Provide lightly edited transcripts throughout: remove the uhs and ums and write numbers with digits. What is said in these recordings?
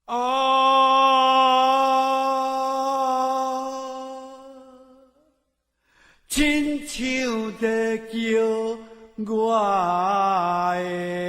啊，親像在叫我的。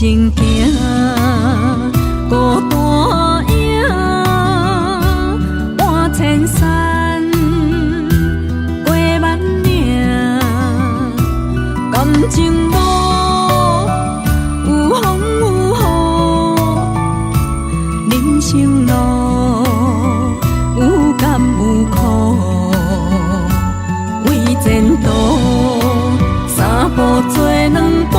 成行，孤單影，搬千山，過萬嶺，感情路有風有雨，人生路有甘有苦，為前途三步做兩步。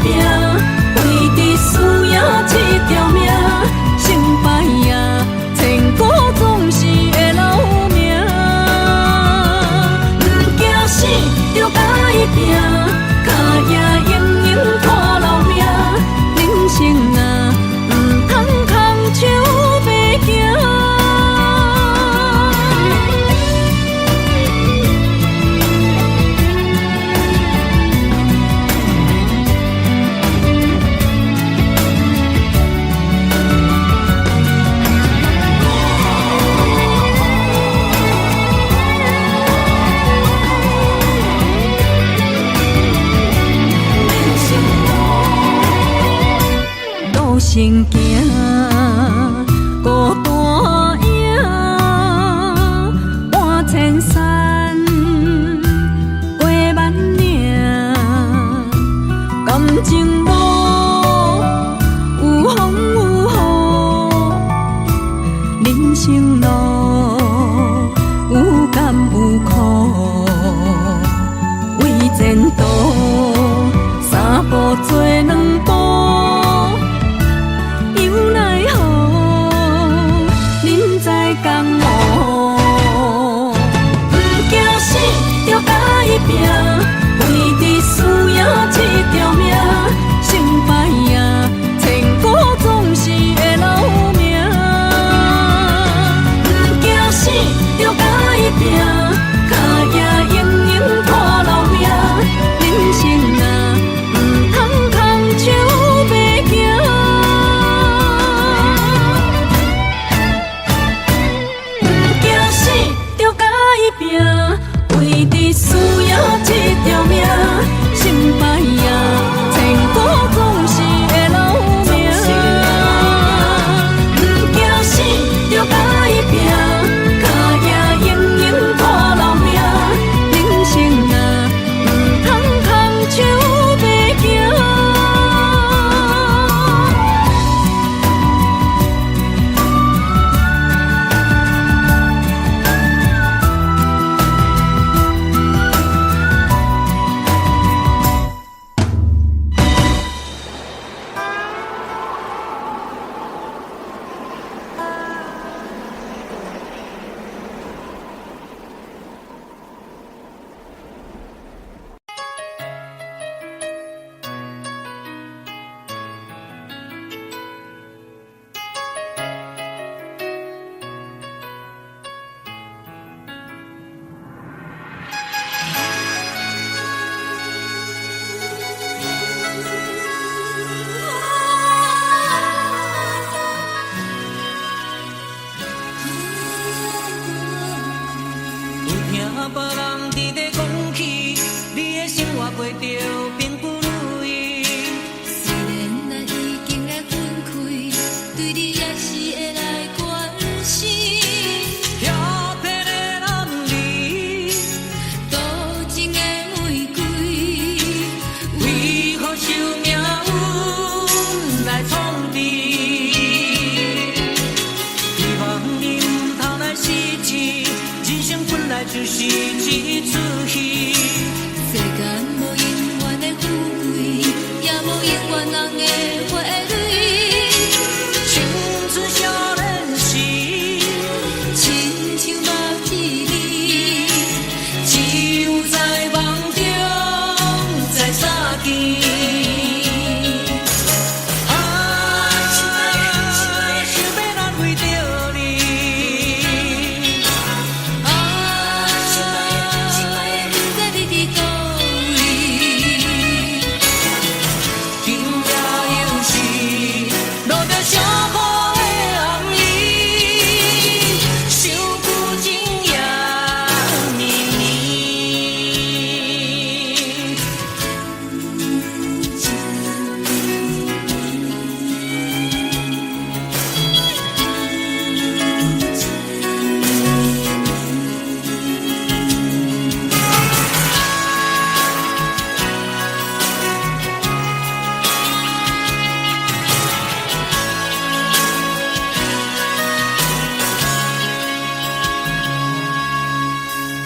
拼，為著輸贏這條路，身行，孤單影伴千山過萬嶺，感情路有風有雨，人生路有甘有苦，為前途三步做兩步，猶奈何，人在江湖。毋驚死，著共伊拚，為著輸贏這條命，成敗啊，千古總是會留名。毋驚死，著共伊拚，跤跡永永看留名。人生啊，毋通空手欲行。毋驚死，著共伊拚，為著輸贏這條命，成敗啊，千古總是會留名。毋驚死，著共伊拚，跤跡永永看留名。人生啊，毋通空手欲行。有聽別人佇咧講起，你的生活過著並不如意。雖然咱已經來分開，對你也是會來關心。遐騙的男兒，多情的玫瑰，為何受命運來創治？希望你毋通來失志，人生本來就是一齣戲。世間無永遠的富貴，也無永遠人的花蕊。青春少年時，親像目一暝，只有在夢中再相見。啊，想欲難為著你。啊，不知你佇佗位。今夜又是落著小雨的暗暝，想舊情也綿綿。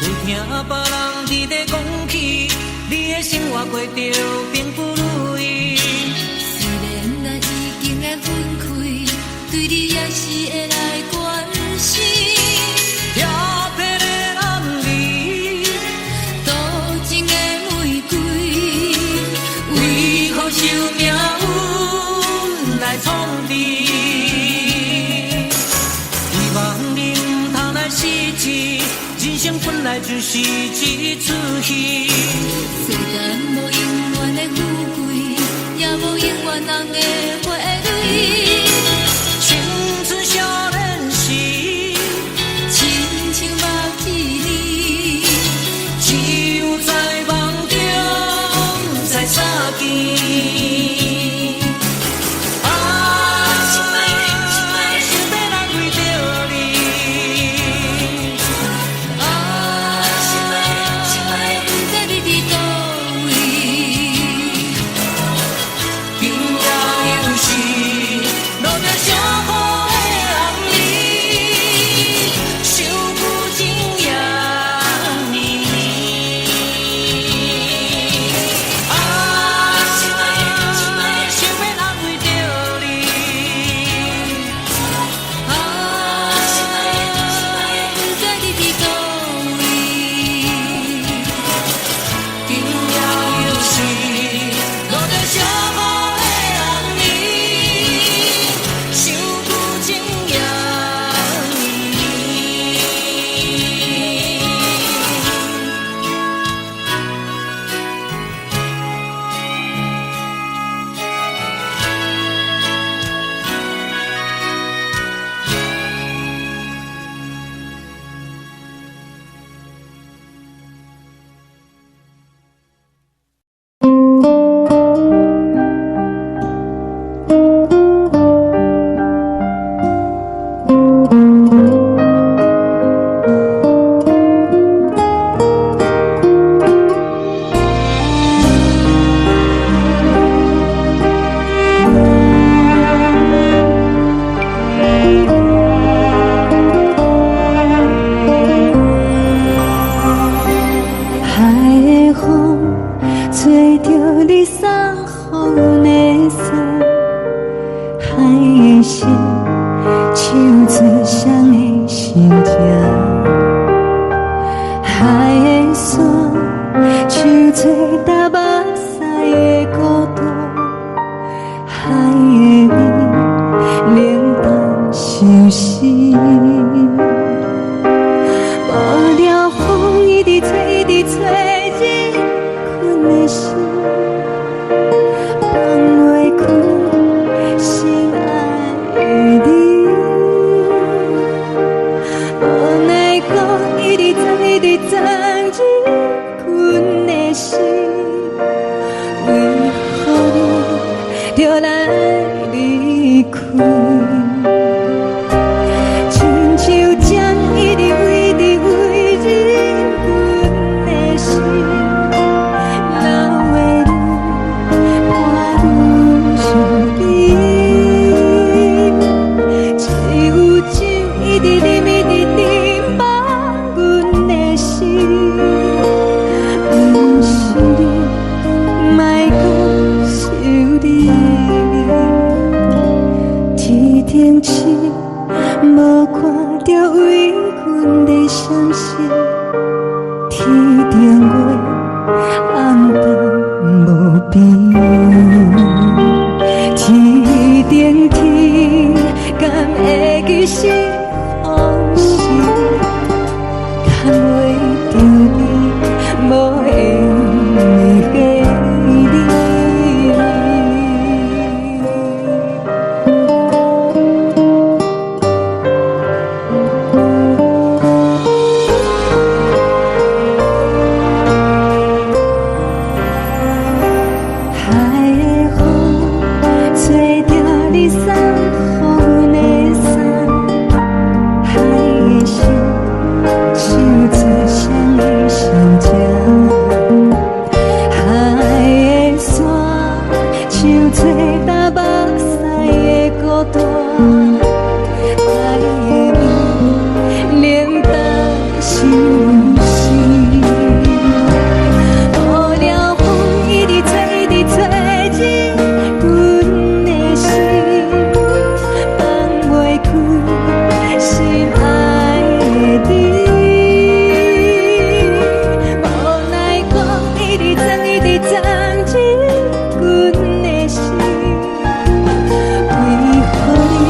有聽別人佇咧講起，你的生活過著並不如意。雖然咱已經來分開，對你也是會來關心。遐騙的男兒，多情的玫瑰，為何受命運來創治？希望你毋通來失志，人生本來就是一齣戲。世間無永遠的富貴，也無永遠人的花蕊。青春少年時，親像目一暝，只有在夢中再相見。啊，著來離開。親像針一直為佇為入阮的心，流的淚伴阮相依。只有酒一直啉，一直啉，放阮的心。毋是你，莫閣想你。天頂星，無看著為阮咧閃爍，天頂月，暗淡無邊。天頂天，敢會記是風時，牽袂著你，無緣的你。海的風吹著你送予阮的衫，海的心唱出誰的心情？海的沙唱出台北西的孤單，海的味冷淡相思。予了風一直吹，一直吹入阮的心，放袂開心愛的你。無奈講一直鑽，一直鑽入阮的心，為予你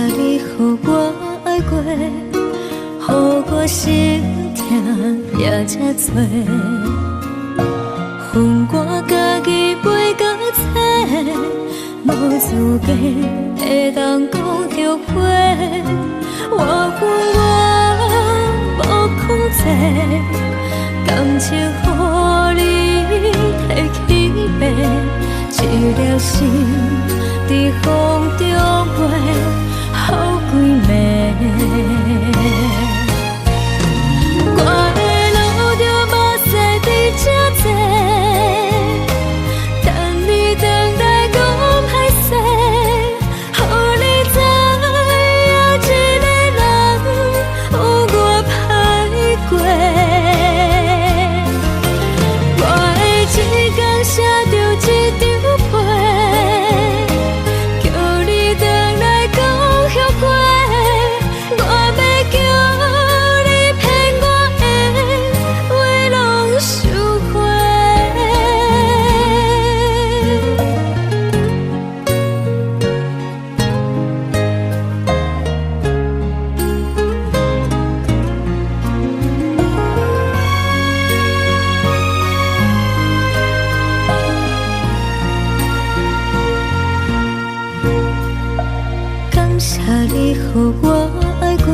你予我愛過，予我心疼也這多。恨我家己袂到找，無資格會當講後悔。我恨我無控制，感情予你提去爬，一粒心佇風中飛，予規暝。我會流著目屎佇這坐，等你轉來講歹勢，予你知影一个人有偌歹過。我會一工寫著一張批，叫你轉來講後悔。我欲叫你騙我的話攏收回。感謝你予我愛過，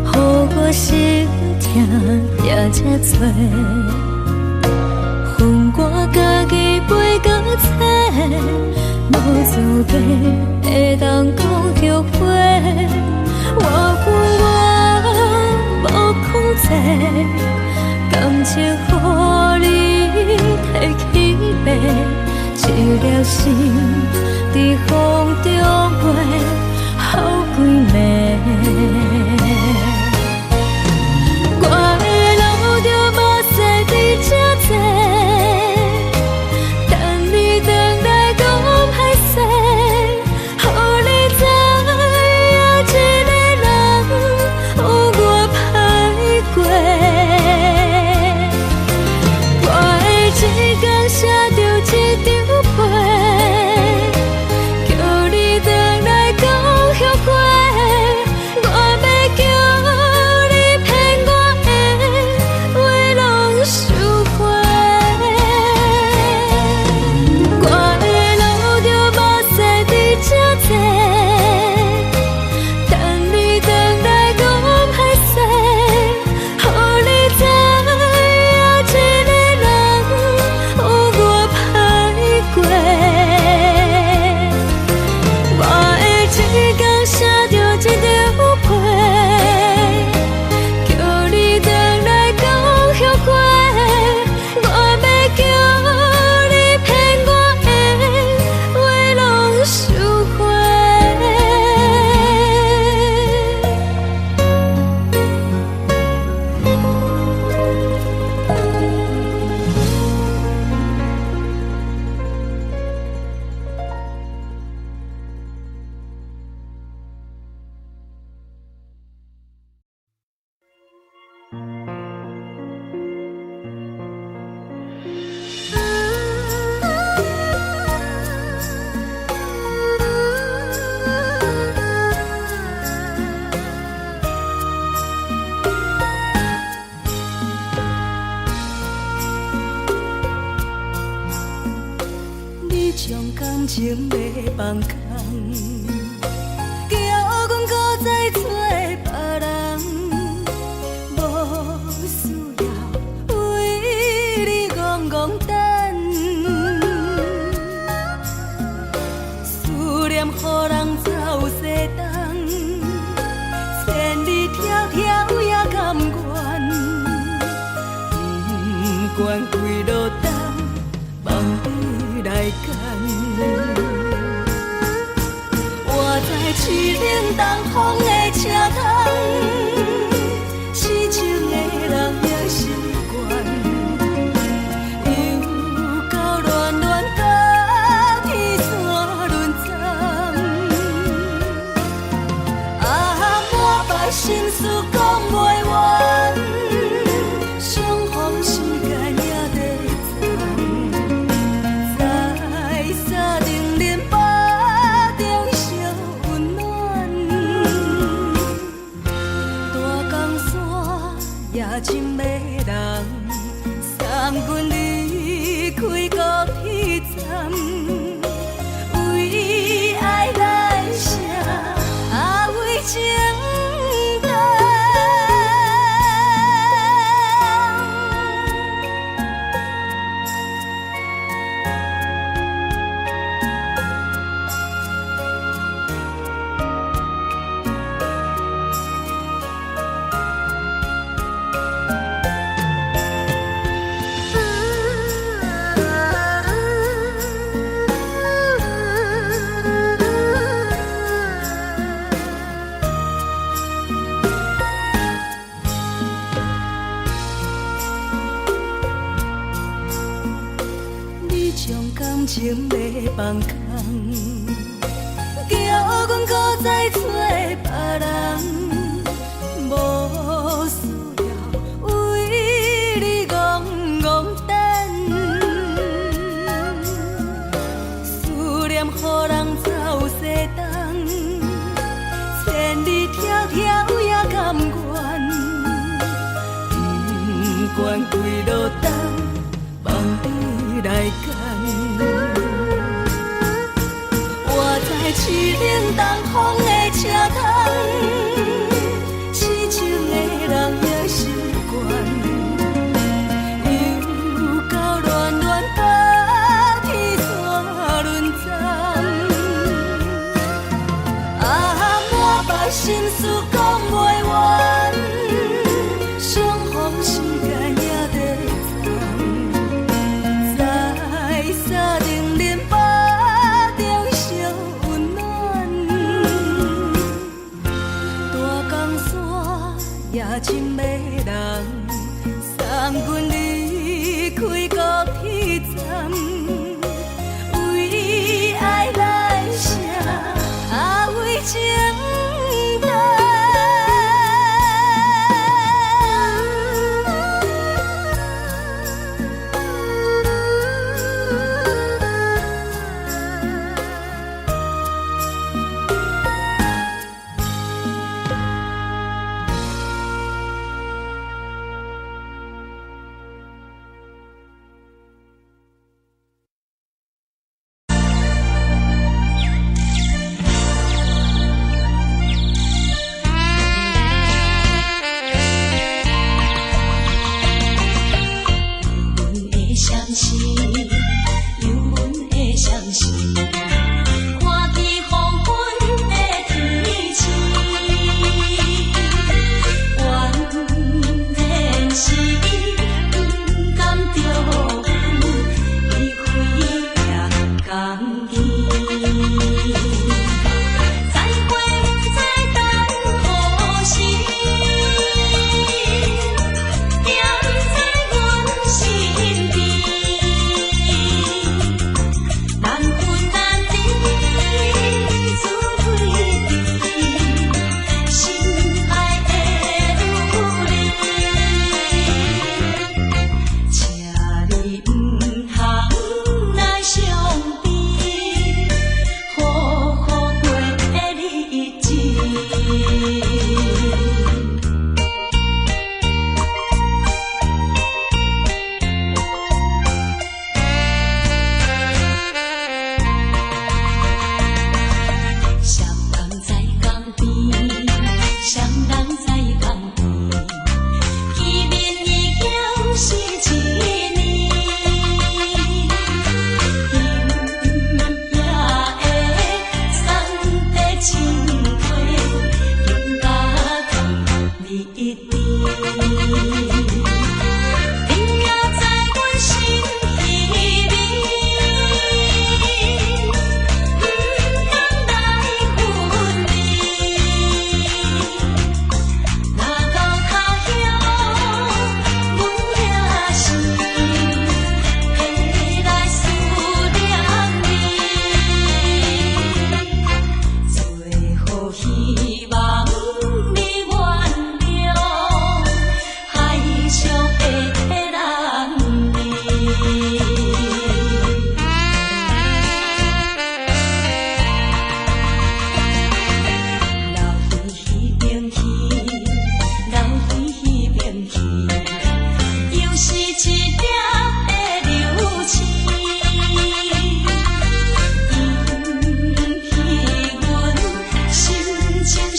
予我心疼也這多。恨我家己袂到找，無資格會當講後悔。我恨我無控制，感情予你提去爬，一粒心佇風中飛，予規暝。我會流著目屎佇這坐，等你轉來講歹勢，予你知影一個人有偌歹過。我會一工寫著一張批，叫你轉來講後悔。我欲叫你騙我的話攏收回。我會流著目屎佇這坐，等你轉來講歹勢，予你知影一個人有偌歹過。我會一工寫著一張批，叫你轉來講後悔。我欲叫你騙我的話攏收回。你將感情欲放空，叫阮閣再找別人，無需要為你戇戇等，思念予人走西東，千里迢迢也甘願，不管幾落冬，望你來牽。我知凄冷東風的車窗，痴情的人也習慣，又到暖暖甲天山輪鬃。啊，滿腹心事講袂完，相逢時間也短暫，在三重恁腹中相溫暖。真迷人，送阮離開高鐵站，為愛來寫，啊為情等。你將感情欲放空，叫阮閣再找別人，無需要為你戇戇等，思念予人走西東，千里迢迢也甘願，不管幾落冬，放你來揀。我在凄冷東風的車窗，痴情的人也習慣，又到暖暖冬天煞輪站。啊，滿腹心事講袂完，相逢時間也短暫，在三重林腹中相溫暖。大江山也真迷人，送阮離開高鐵站，為愛來寫，啊為情等。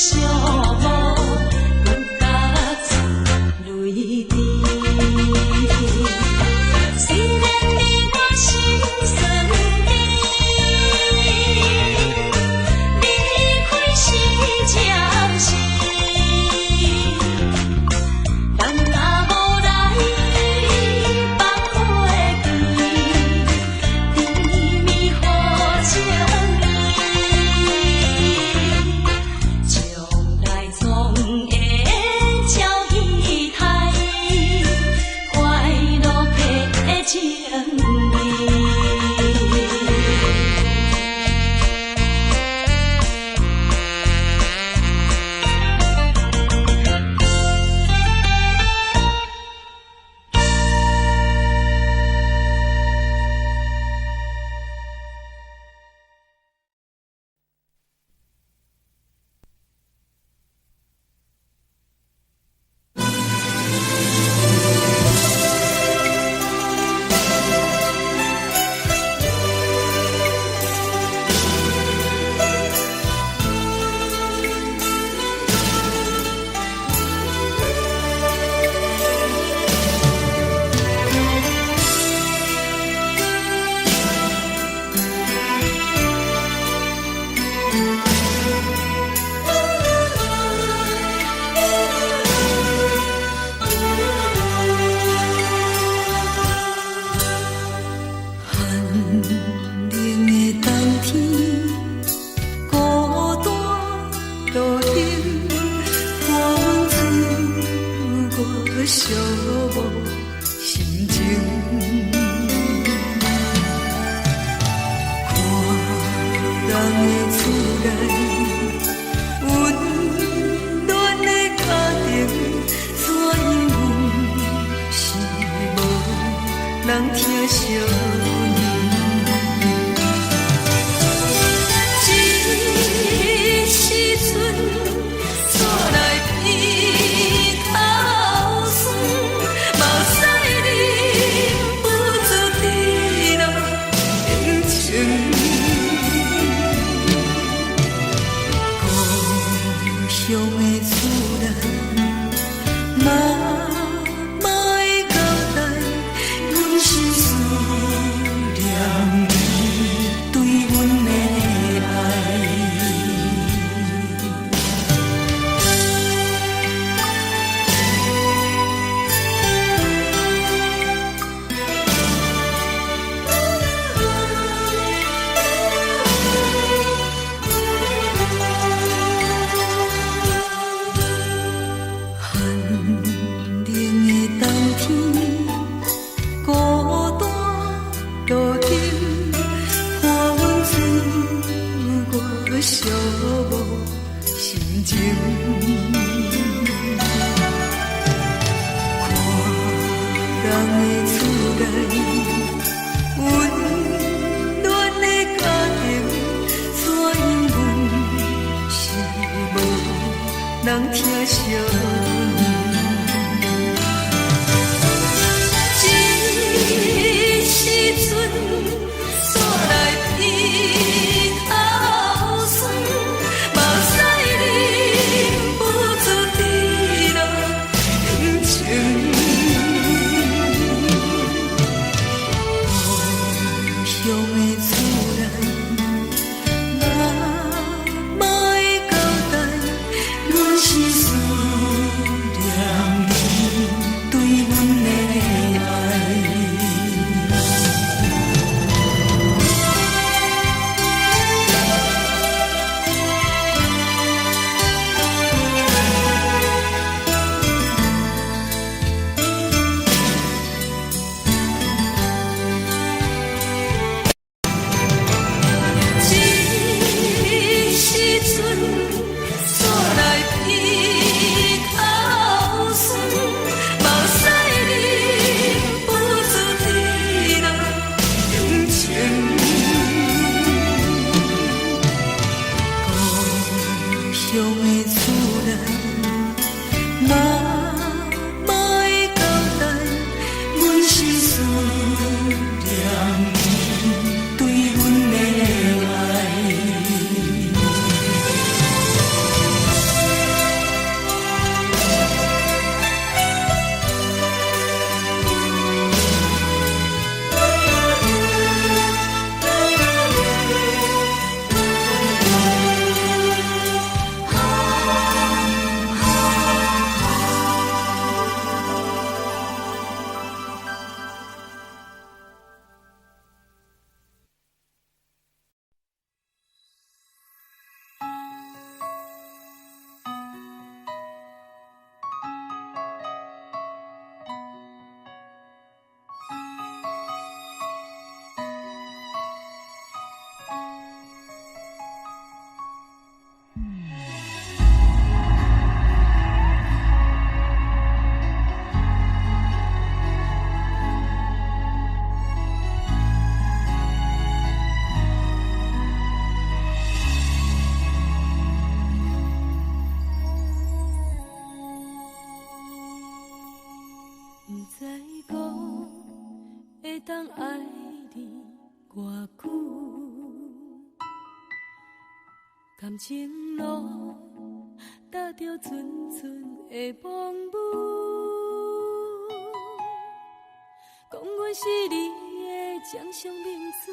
寂寞，阮甲出淚滴。雖然你我心酸甜，離開是暫時，咱若無來放袂記，甜蜜予情意，將來總會照彼台，快樂的情意。寒冷的冬天，孤單路燈，看阮自我寂寞心情。看人的厝內，溫暖的家庭，怎樣阮是無人疼惜阮。這時陣，煞來鼻頭酸，目屎忍不住滴落眼睛。故鄉的厝內，媽媽的交代，阮是思念你對阮的愛。寒冷的冬天，孤單路燈，看阮自我寂寞心情。看人的厝內，溫暖的家庭，怎樣阮是無人疼惜阮。這時陣，煞來鼻頭酸，目屎忍不住滴落眼睛。故鄉的厝內，媽媽的交代，阮是思念你對阮的愛。這時陣，煞來鼻頭酸，目屎忍不住滴落眼睛。故鄉的厝內，媽媽的交代，阮是思念你對阮的愛。當愛你偌久？感情路踏著寸寸的風雨，講阮是你的掌上明珠，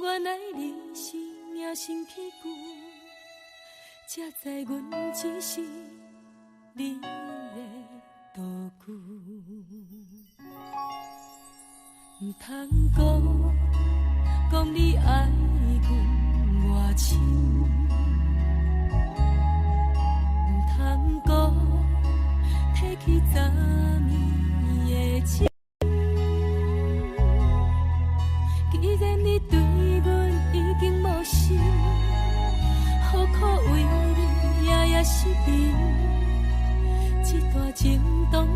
原來你是命生起句，才知阮只是你的道具。毋通講，講你愛阮偌深，毋通講，提起昨暝的情。既然你對阮已經無心，何苦為你夜夜失眠？這段情當作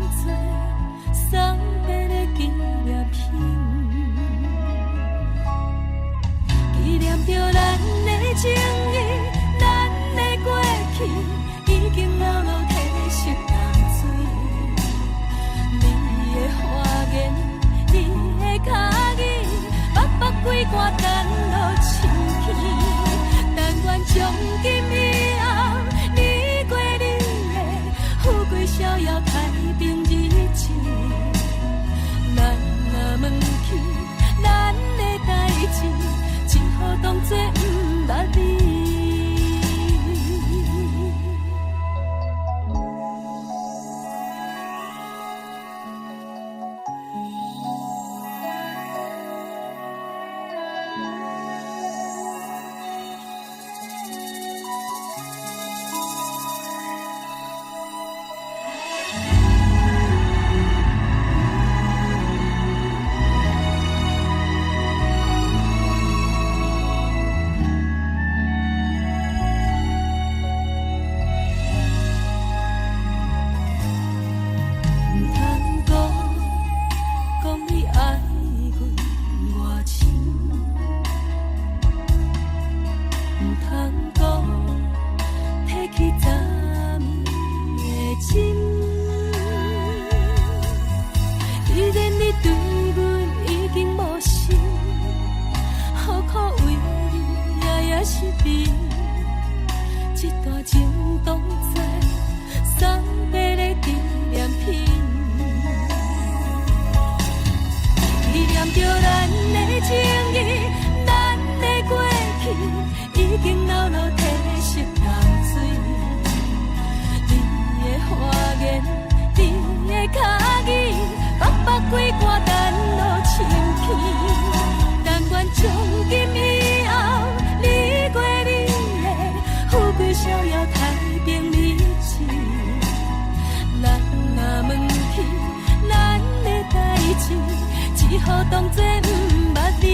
送別的紀念品，紀念著咱的情誼，咱的過去，已經老落褪色淡水。你的花言，你的跤語，目目規寒等落深去。但願從今以後，你過你的，富貴逍遙太平日子。咱若問起咱的代誌，只好當作毋捌你。毋通講，講你愛阮偌深，毋通講，提起昨暝的情。既然你對阮已經無心，何苦為你夜夜失眠？這段情當作送別的紀念品，紀念著咱的情誼，咱的過去，已經老落褪色淡水。你的花言，你的跤語，目目規寒等落深去。但願從今以後，你過你的，富貴逍遙太平日子。咱若問起咱的代誌，只好當作毋捌你。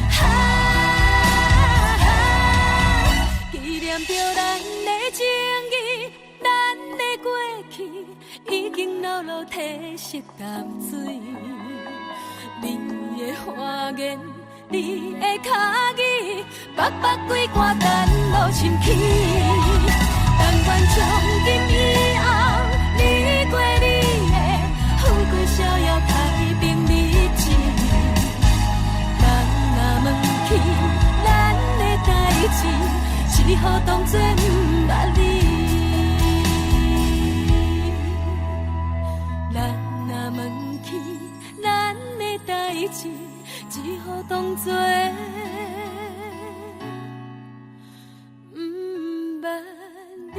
哈，紀念著咱的情誼，咱的過去，已經老落褪色淡水。你的花言，你的跤語，目目規寒等落深去。但願從今以後，你過你的，富貴逍遙太平日子。人若問起咱的代誌，只好當作毋捌你。咱若問起咱的代誌，只好當作毋捌你。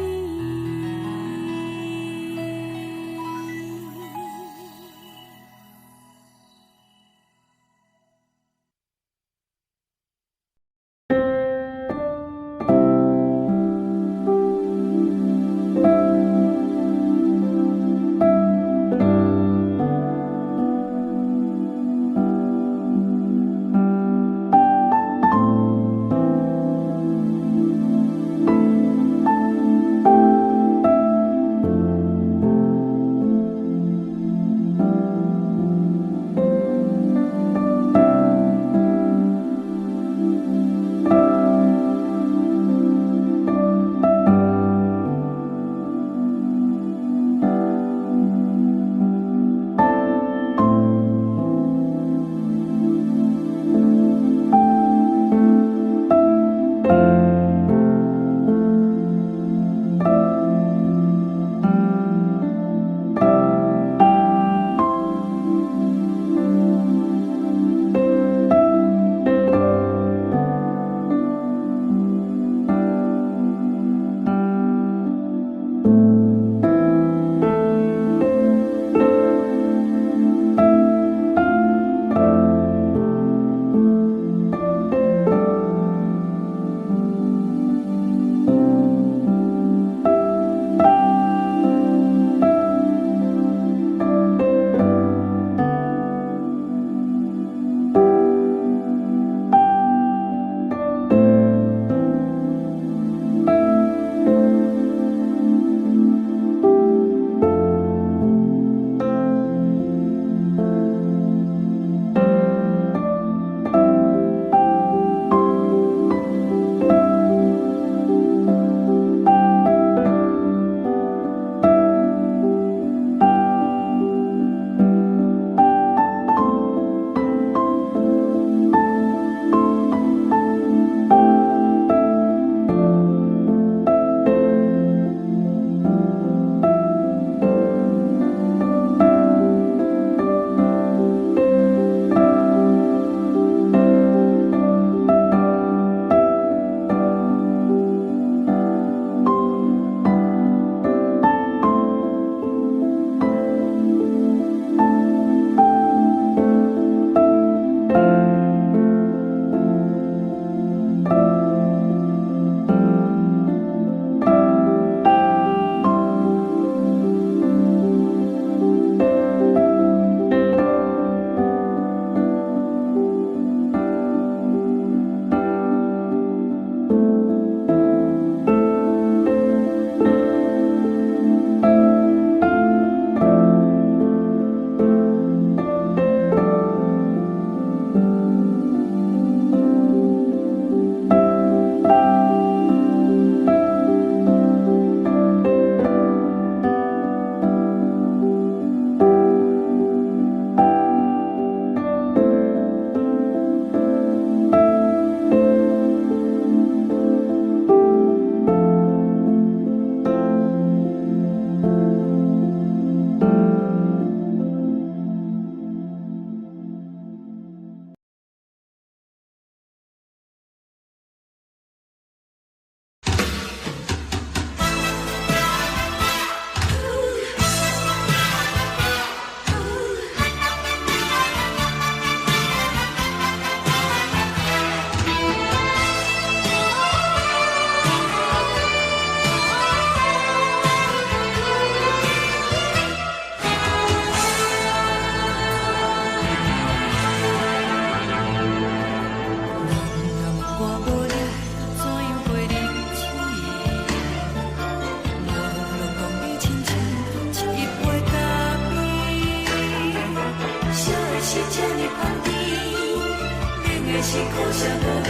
可惜無你，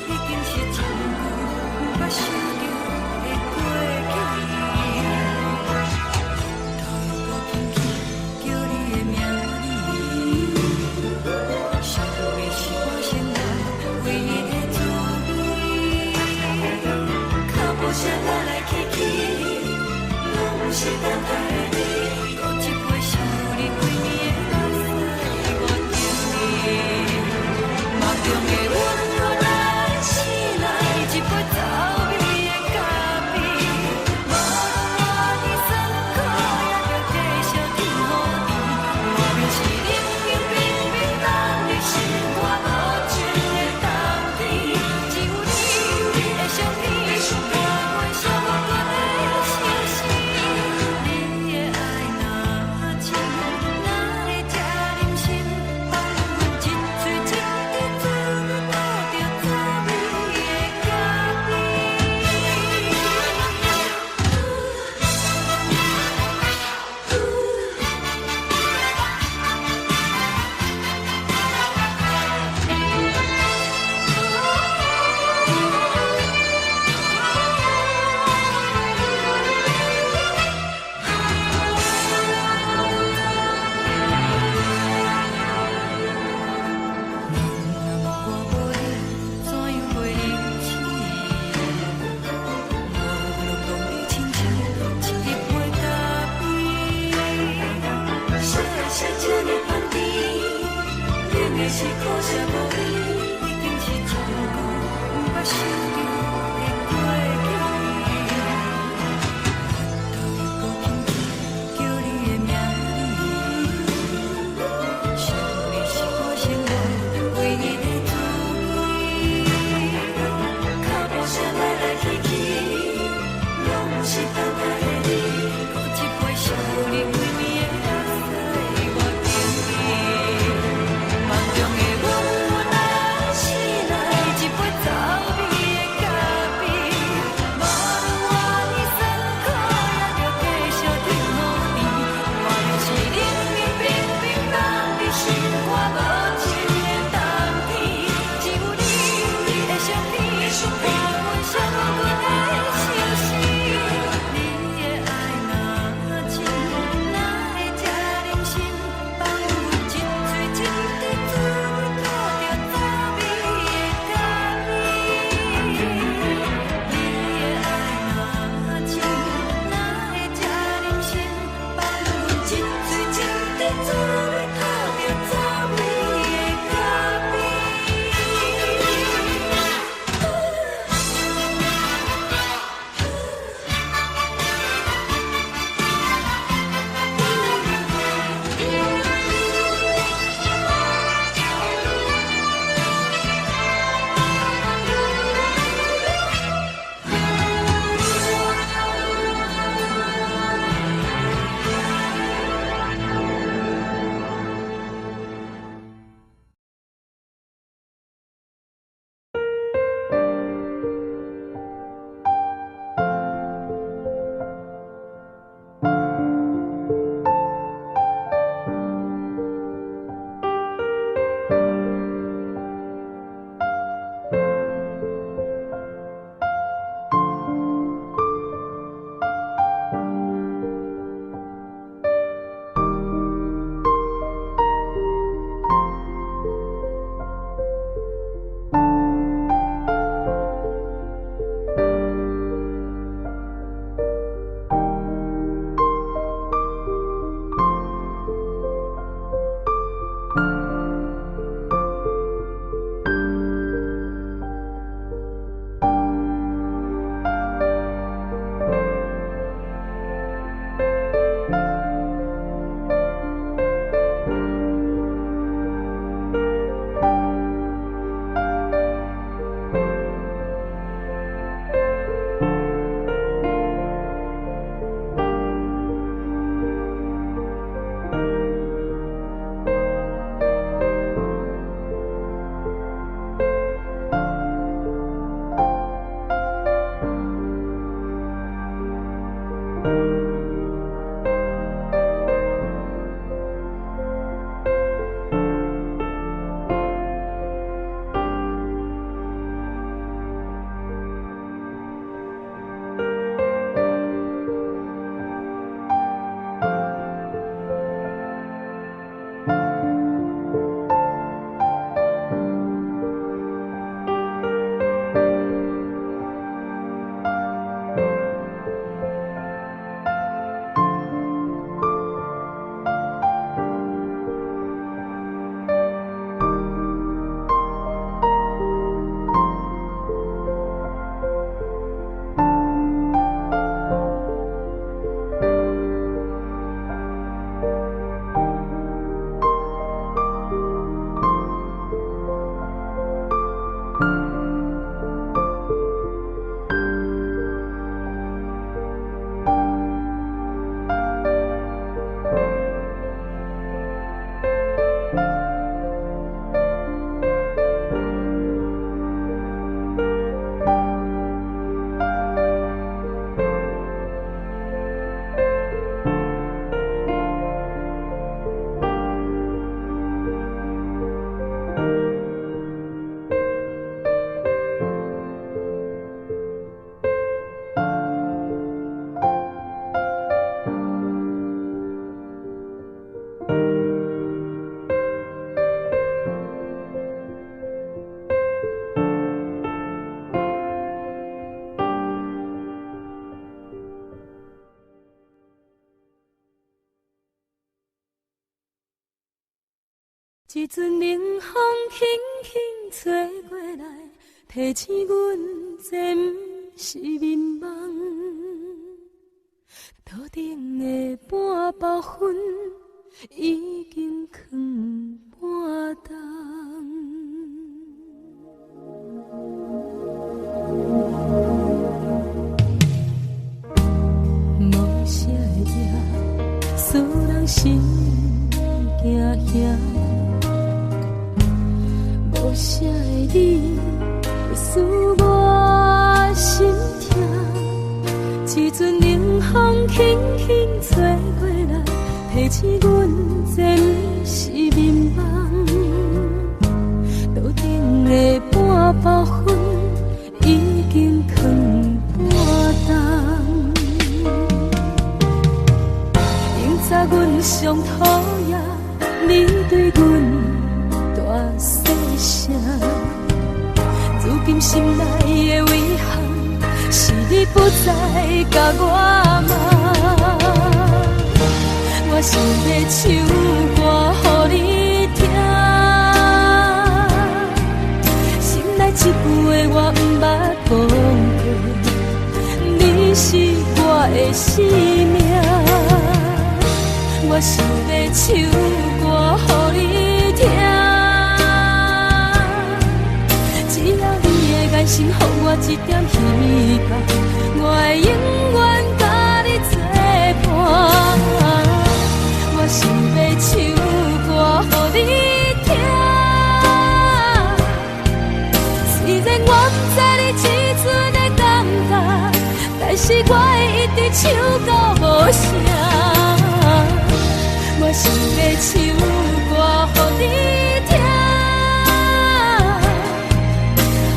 已經是真久毋捌想著的過去。頭又閣輕輕叫你的名字，想的是我生活唯一的滋味。腳步聲來來去去，攏毋是等待的你。閣一杯想你規暝的目屎，我等你。夢中的阮予咱醒來，一杯走味的咖啡。無論偌尼酸苦，也著繼續天雨甜。外面是冷冷冰冰等你心肝無情的冬天，只有你的相片，伴阮寂寞的相思。你的愛若真，哪會這忍心放阮一喙一滴做你吐著滋味的咖啡？若我無你，怎樣過日子？無論當你親像一杯咖啡，啥啥這呢香甜，冷的是可惜無你，已經是真久毋捌想著的過去。頭又閣輕輕叫你的名字，想的是我生活唯一的滋味。腳步聲來來去去，攏毋是等待的你。閣一杯想你規暝的目屎，我等你。夢中的阮咱醒來，一杯走味的咖啡。無論偌尼酸苦，也著繼續天雨甜。外面是冷冷冰冰凍佇心肝無情的冬天，只有你的相片，伴阮寂寞的相思。你的愛若真，哪會這忍心放阮一喙一滴做你吐著滋味的咖啡？你的愛若真，哪會這忍心放阮一喙一滴做你吐著滋味的咖啡？一陣冷風輕輕吹過來，提醒阮這毋是眠夢。桌頂的半包薰已經囥半冬。無聲的夜，使人心驚嚇。無聲的你，會使我心痛。一陣冷風輕輕吹過來，提醒阮這毋是眠夢。桌頂的半包薰已經囥半冬。永早阮上討厭你對阮大細聲，如今心內的遺憾是你不再共我罵。我想欲唱歌予你聽，心內這句話我毋捌講過，你是我的生命。我想欲唱歌予你聽，只要你的眼神予我一點希望，我會永遠佮你作伴。我想欲唱歌予你聽，雖然我毋知你這陣的感覺，但是我會一直唱到無聲。我想欲唱歌予你聽，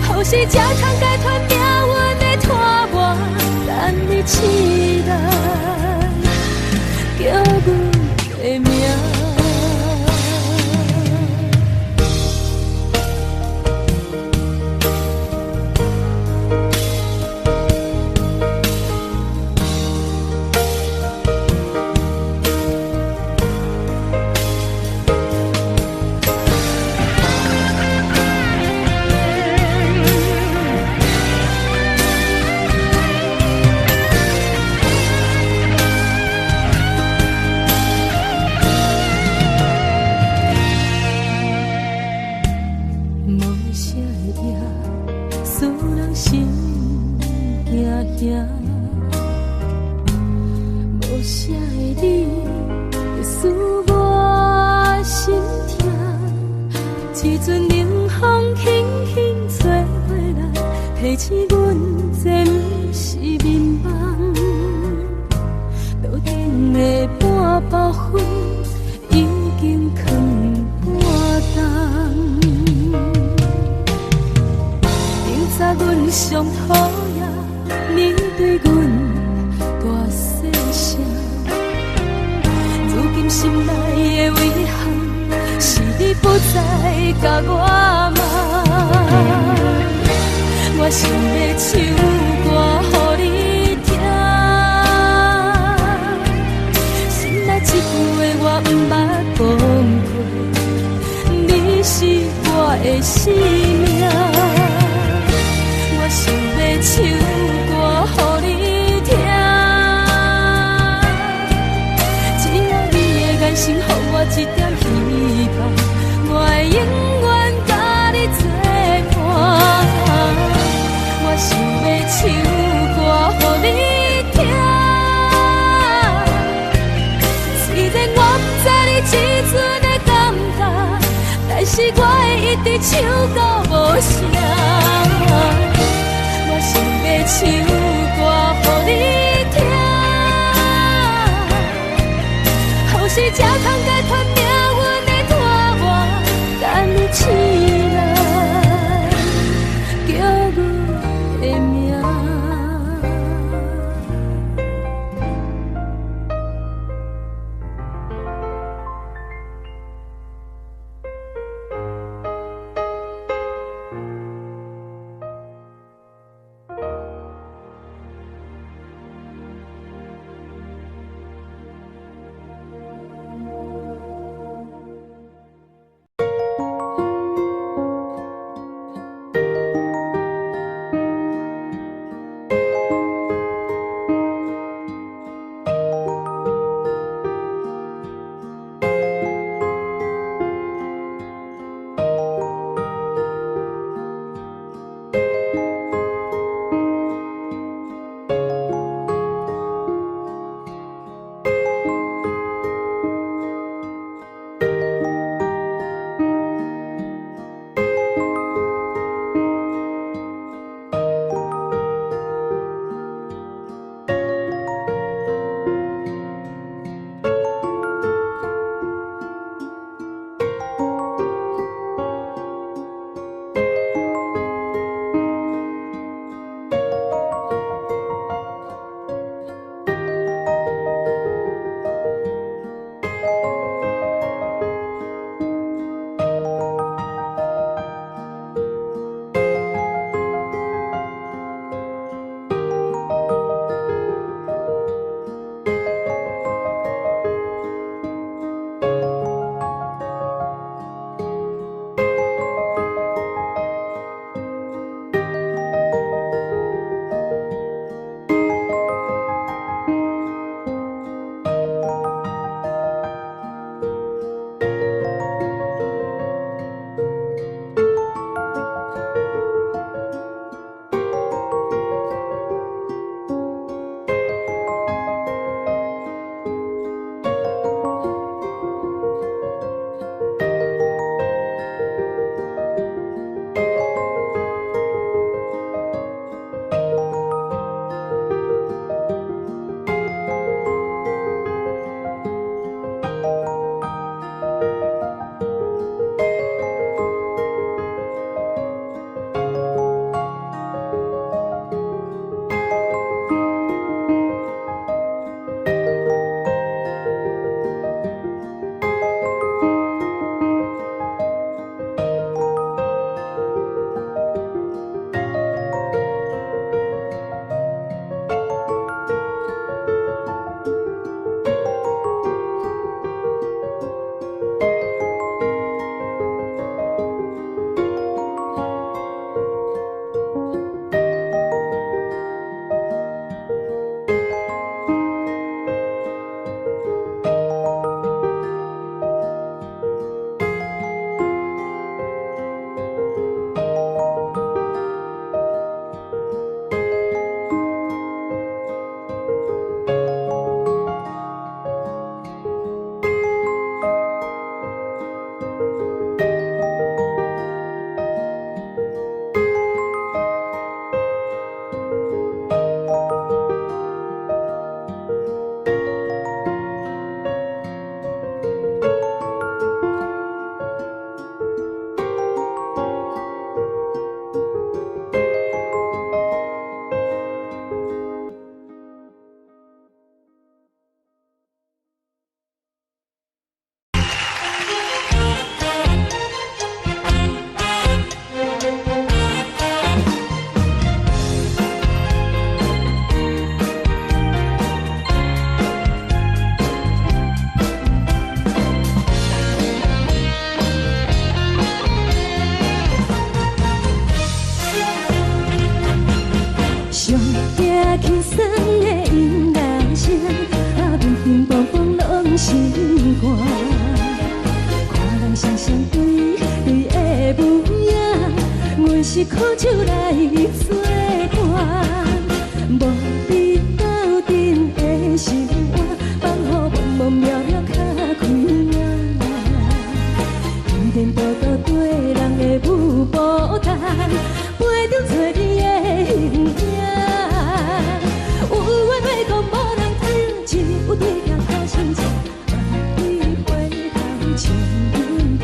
予是才通解脫命運的拖磨，等你起來叫阮的名。無聲的夜，使人心驚嚇。無聲的你，會使我心痛。一陣冷風輕輕吹過來，提醒阮這毋是眠夢。桌頂的半包薰已經囥半冬。永早阮上討厭你對阮大細聲，如今心內的遺憾是你不再共我罵。我想欲唱歌予你聽，心內這句話我毋捌講過，你是我的生命。我想欲唱歌予你聽，只要你的眼神予我一點希望，我會永遠佮你作伴。我想欲唱歌予你聽，雖然我毋知你這陣的感覺，但是我會一直唱到無聲。我想欲唱歌予你聽，予是才通解脫命運的拖磨，等你起來叫阮的名。上驚輕鬆的音樂聲，啊，乒乒乓乓攏心肝。看人雙雙對對的舞影，阮是苦酒來做伴，無你鬥陣的心肝，放予茫茫渺渺較開朗。天天多多對人的舞步動，陪著找你的形影。有緣袂講無人知，只有對鏡看親像，萬里回頭唱阮聽。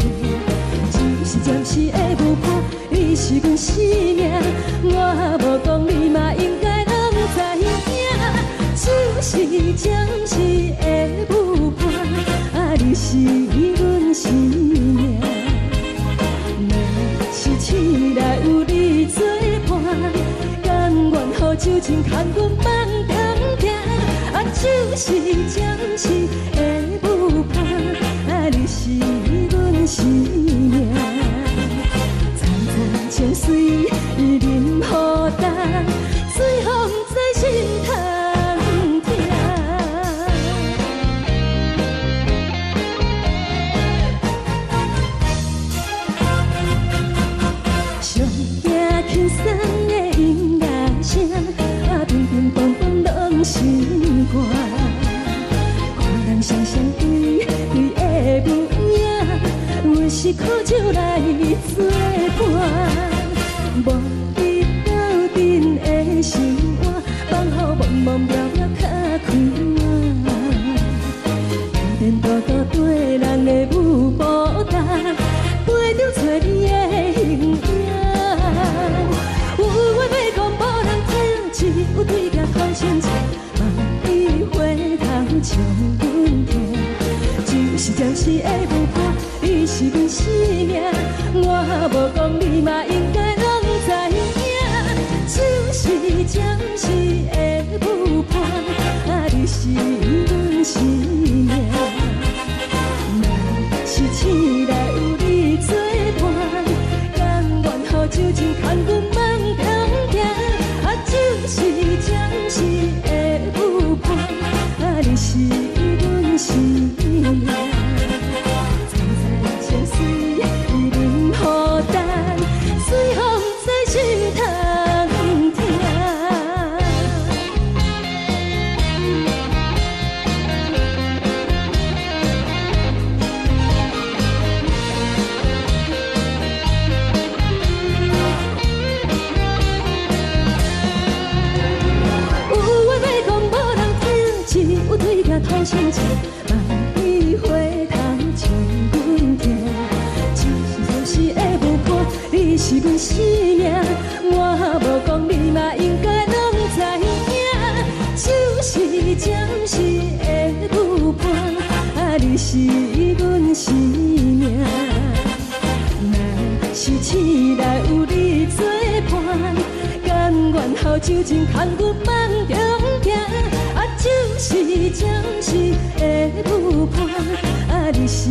只是暫時的舞伴，你是阮生命，我無講你嘛應該攏知影。只是暫時的舞伴，啊，你是阮生命。若是醒來有你作伴，甘願予酒精牽阮放當痛。啊，只是暫時的舞伴，啊，你是阮生命。層層情水啉予乾，水予毋知心通疼。上驚輕鬆的音樂聲，啊，乒乒乓乓攏心肝。看人雙雙對對的舞影，阮是苦酒來做伴，無你鬥陣的心肝，放予茫茫渺渺較開朗。天天多多對人的舞步動，陪著找你的形影。有緣袂講無人知，只有對鏡看親像，萬里回頭唱阮聽。只是暫時的舞伴，你是阮生命，我無講你嘛應該攏知影。只是暫時的舞伴，啊，你是阮生命。若是醒來有你作伴，甘願予酒精牽阮放當痛。啊，只是暫時的舞伴，啊，你是阮生命。層層情水啉予乾，水予毋知心通疼。有話欲講無人聽，只有對鏡看親像，萬里回頭唱阮聽。只是暫時的舞伴，你是阮生命，我無講你嘛應該攏知影。只是暫時的舞伴，啊，你是阮生命。若是醒來有你作伴，甘願予酒精牽阮放中行。啊，只是暫時的舞伴，啊，你是